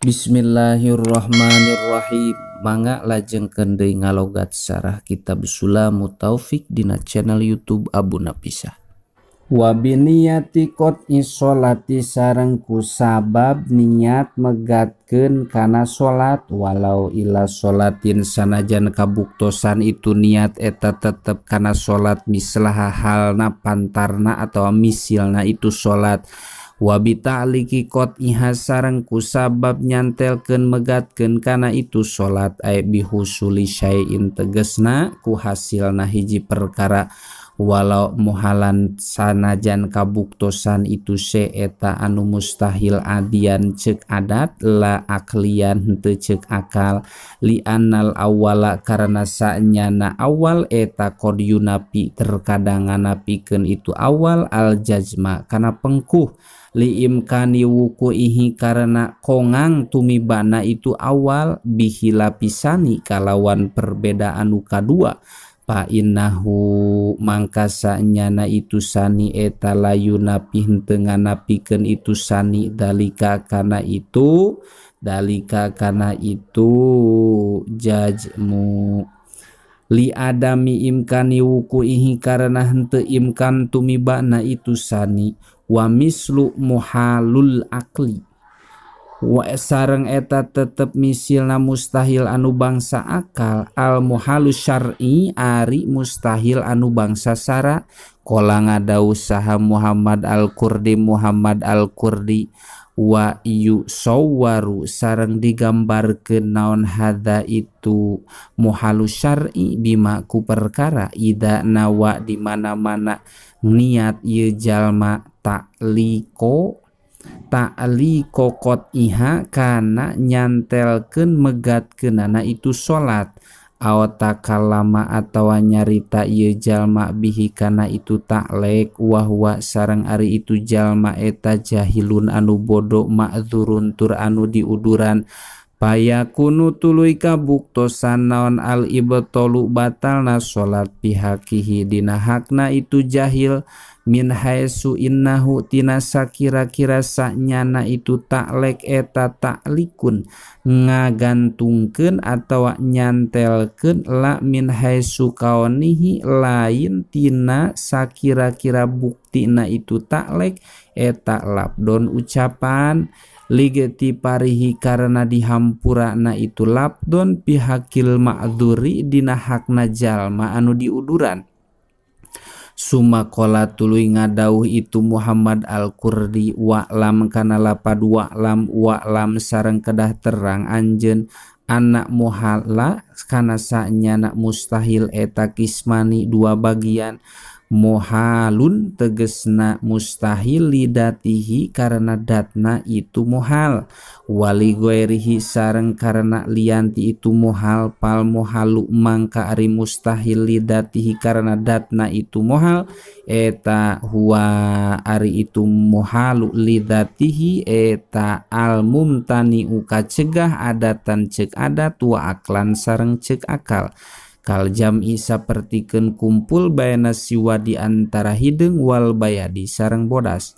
Bismillahirrahmanirrahim. Mangga lajengkeun deui ngalogat sarah kitab Sulamut Taufik dina channel YouTube Abu Napisah. Wa biniyati qat'i sholati sareng ku sabab niat megatkeun kana salat walau ila sholatin sanajan kabuktosan itu niat eta tetep kana salat mislaha halna pantarna atau misilna itu salat. Wa bita'liki qat'iha sareng ku sabab nyantelkeun megatkeun kana itu salat ay bihusuli syai'in tegesna ku hasilna hiji perkara walau muhalan sanajan kabuktosan itu se eta anu mustahil adian cek adat la aklian henteu cek akal li annal awala karena sanyana awal eta qad yunapi terkadang nganapikeun itu awal al jazma kana pengkuh li imkani wukuihi karena kongang tumibana itu awal bihi lapisani kalawan perbedaan nu kadua fa innahu mangka sanyana itu sani eta layunapi henteu nganapikeun itu sani dalika kana itu jazmu li adami imkani wukuihi karena henteu imkan tumibana itu sani wa mislu muhalul akli wa sareng eta tetep misilna mustahil anu bangsa akal al muhalus syar'i ari mustahil anu bangsa sara kola ngadau saha Muhammad Al-Qurdi wa yusawwaru sareng digambarkeun naon hadza itu muhalus syar'i bima ku perkara ida nawa di mana-mana niat ieu jalma ta'liko qat'iha kana nyantelkeun megatkeunana itu salat aw takallama atawa nyarita ieu jalma bihi kana itu ta'lek wa huwa sareng ari itu jalma eta jahilun anu bodoh ma'dzurun tur anu diuduran payakunu tuluy kabuktosan naon al ibtalu batalna salat pihakihi dina hakna itu jahil min haitsu innahu tina sakira-kira sanyana itu ta'lek eta ta'likun ngagantungkeun atawa nyantelkeun la min haitsu kaonihi lain tina sakira-kira buktina itu ta'lek eta labdon ucapan ligeti parihi karena dihampurana itu labdon pihakil ma'dzuri dina hakna jalma anu diuduran. Sumakola tuluy ngadauh itu Muhammad Al-Qurdi wa'lam kana lapad wa'lam wa'lam sareng kedah terang anjeun anak muhala kana sanyana mustahil eta kismani dua bagian muhalun tegesna mustahil lidatihi karena datna itu muhal wali ghairihi sareng karena lianti itu muhal pal muhalu mangka ari mustahil lidatihi karena datna itu muhal eta huwa ari itu muhalu lidatihi eta al mumtani uka cegah adatan cek adat wa aklan sareng cek akal kal jam'i sapertikeun kumpul baena siwa di antara hideung wal bayadi sareng bodas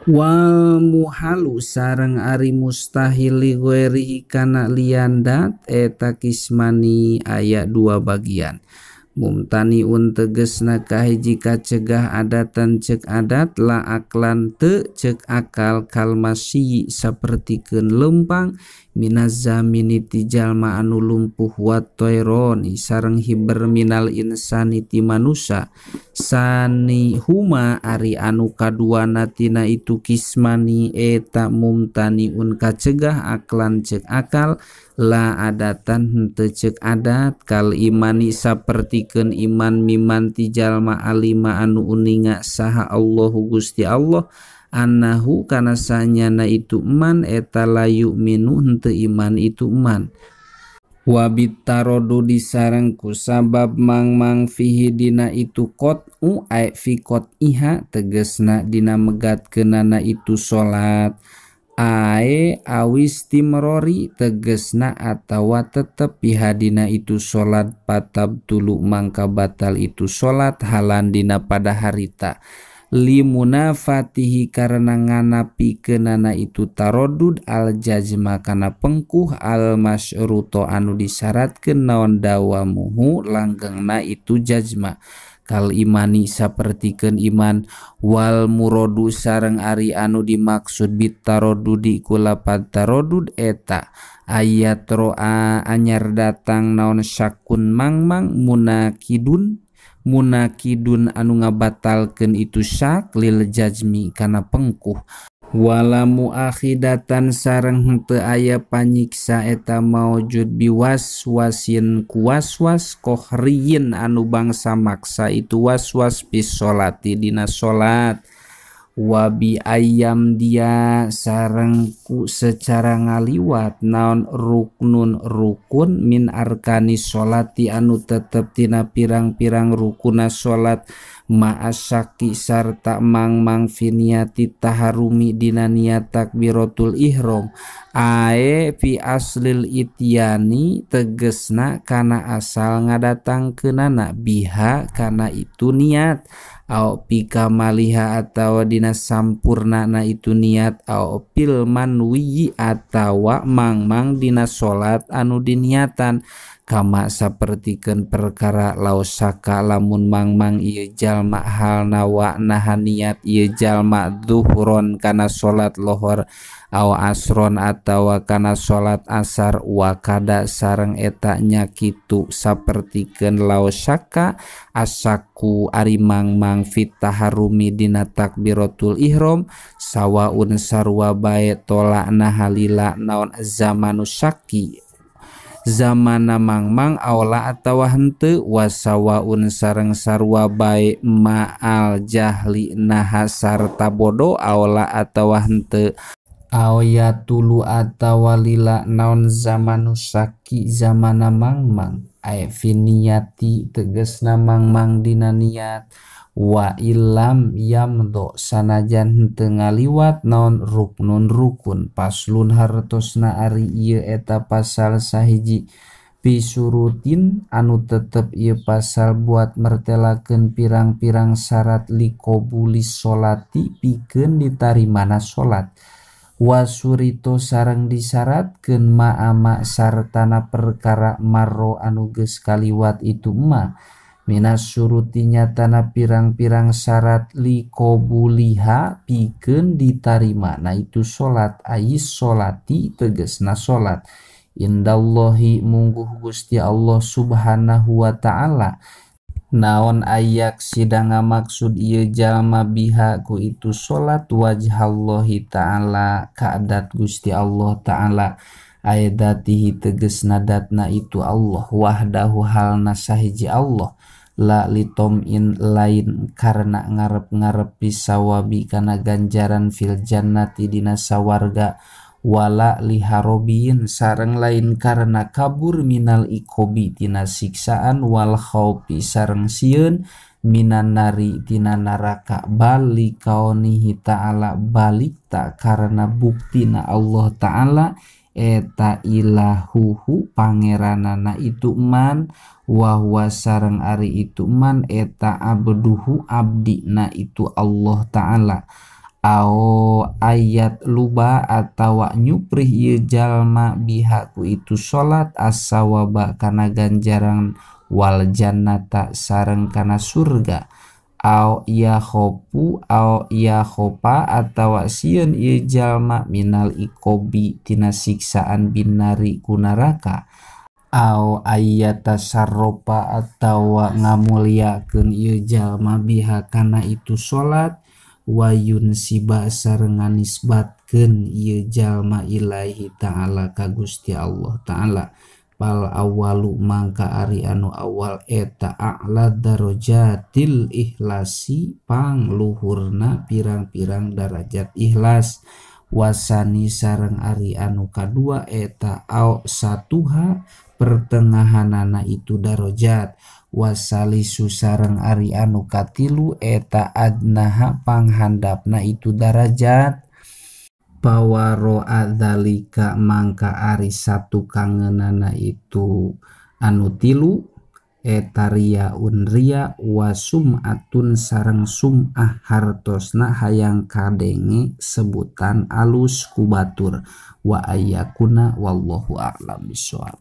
wal muhalu sareng ari mustahil li ghairihi kana lian dat eta kismani aya dua bagian mumtaniun tegesna kahiji kacegah adatan cek adat la aklan teu cek akal kalmasi sapertikeun lempang minazamini ti jalma anu lumpuh wa toironi sareng hiber minal insani ti manusa sani huma ari anu kaduana tina itu kismani eta mumtaniun kacegah aklan cek akal la adatan henteu cek adat kal imani sapertikeun iman miman ti jalma alima anu uninga saha Allahu Gusti Allah annahu kana sanyana itu man eta la yu'minu henteu iman itu man wa bitarodu disareng ku sabab mang-mang fihi dina itu qat'u ay fi qat'iha tegesna dina megatkeunana itu salat ae awis timrori tegesna atawa tetep pihadina itu salat patab tulu mangka batal itu salat halan dina pada harita Limunafatihi karena nganapikeunana itu tarodud al jazma kana pengkuh al masyruto anu disyaratkeun naon dawamuhu langgengna itu jazma kal imani sapertikeun iman wal muradu sareng ari anu dimaksud bitarodudi ku lapad tarodud eta ayat roa anyar datang naon syakun mangmang munakidun anu ngabatalkeun itu syak lil jazmi kana pengkuh wala muakhidatan sareng henteu aya panyiksa eta maujud biwaswasin kuwaswas kohriyin anu bangsa maksa itu waswas fi sholati dina salat wabi ayam dia sareng ku secara ngaliwat naon ruknun rukun min arkani sholati anu tetep tina pirang-pirang rukuna salat ma'asyaki sarta mangmang finiati taharumi dina niat takbiratul ihram ae fi aslil ityani tegesna kana asal ngadatangkeunana biha kana itu niat au pika maliha atawa dina sampurnana itu niat au pil manwiyi atawa mangmang dina salat anu diniatan kama sapertikeun perkara lausaka lamun mangmang ieu jalma halna wa naha niat ieu jalma zuhron kana salat lohor au asron atawa kana salat asar wa kada sareng eta nya kitu sapertikeun lausaka asaku ari mangmang fit taharumi dina takbiratul ihram sawaun sarua bae tolakna halila naon zamanus syaki zamana mangmang aula atawa henteu wasawaun sareng sarua bae ma'al jahli naha sarta bodo aula atawa henteu aoya tulu atawa lila naon zamanus syaki zamana mangmang ae finiyati tegesna mangmang dina niat wa illam yamdo sanajan henteu ngaliwat naon ruknun rukun paslun hartosna ari ieu eta pasal sahiji pisurutin anu tetep ieu pasal buat mertelakeun pirang-pirang syarat likobulis sholati pikeun ditarimana salat wasurito sareng disyaratkeun ma'ama sartana perkara marro anu geus kaliwat itu ma minas surutinya tanah pirang-pirang syarat likobuliha pikeun ditarima nah itu salat ais solati tegesna salat indallahi mungguh Gusti Allah subhanahu wa ta'ala naon ayak sidang maksud ieu jalma biha ku itu salat wajhallahi ta'ala kaadat Gusti Allah ta'ala aidatihi tegesna datna itu Allah wahdahu halna sahiji Allah la litom'in lain karena ngarep-ngarep bisawabi kana ganjaran fil jannati dina sawarga wala liharobin sareng lain karena kabur minal ikobi tina siksaan wal khaufi sareng sieun minan nari tina neraka bali kaonihi ta'ala balik tak karena buktina Allah ta'ala eta ilahuhu pangeranana itu man wahwa sareng ari itu man eta abduhu abdina itu Allah ta'ala ao ayat luba atawa nyuprih ieu jalma bihaku itu salat as-sawaba kana ganjaran wal jannata sareng kana surga au yakhofu au yakhofa atawa sieun ieu jalma minal ikobi tina siksaan binari ku neraka au ayatasarrofa atawa ngamuliakeun ieu jalma biha kana itu salat wayun siba sareng nganisbatkeun ieu jalma ilaahi ta'ala ka Gusti Allah ta'ala pal awalu mangka ari anu awal eta a'la darajatil ikhlasi pangluhurna pirang-pirang darajat ikhlas wasani sareng ari anu kadua eta au satuha pertengahanana itu darajat wasalisu sareng ari anu katilu eta adnaha panghandapna itu darajat pawaro adzalika mangka ari satu kangeunana itu anu tilu Eta riaun ria wa sum'atun sareng sum'ah hartosna hayang kadenge sebutan alus ku batur wa ayyakuna wallahu a'lam bishawab.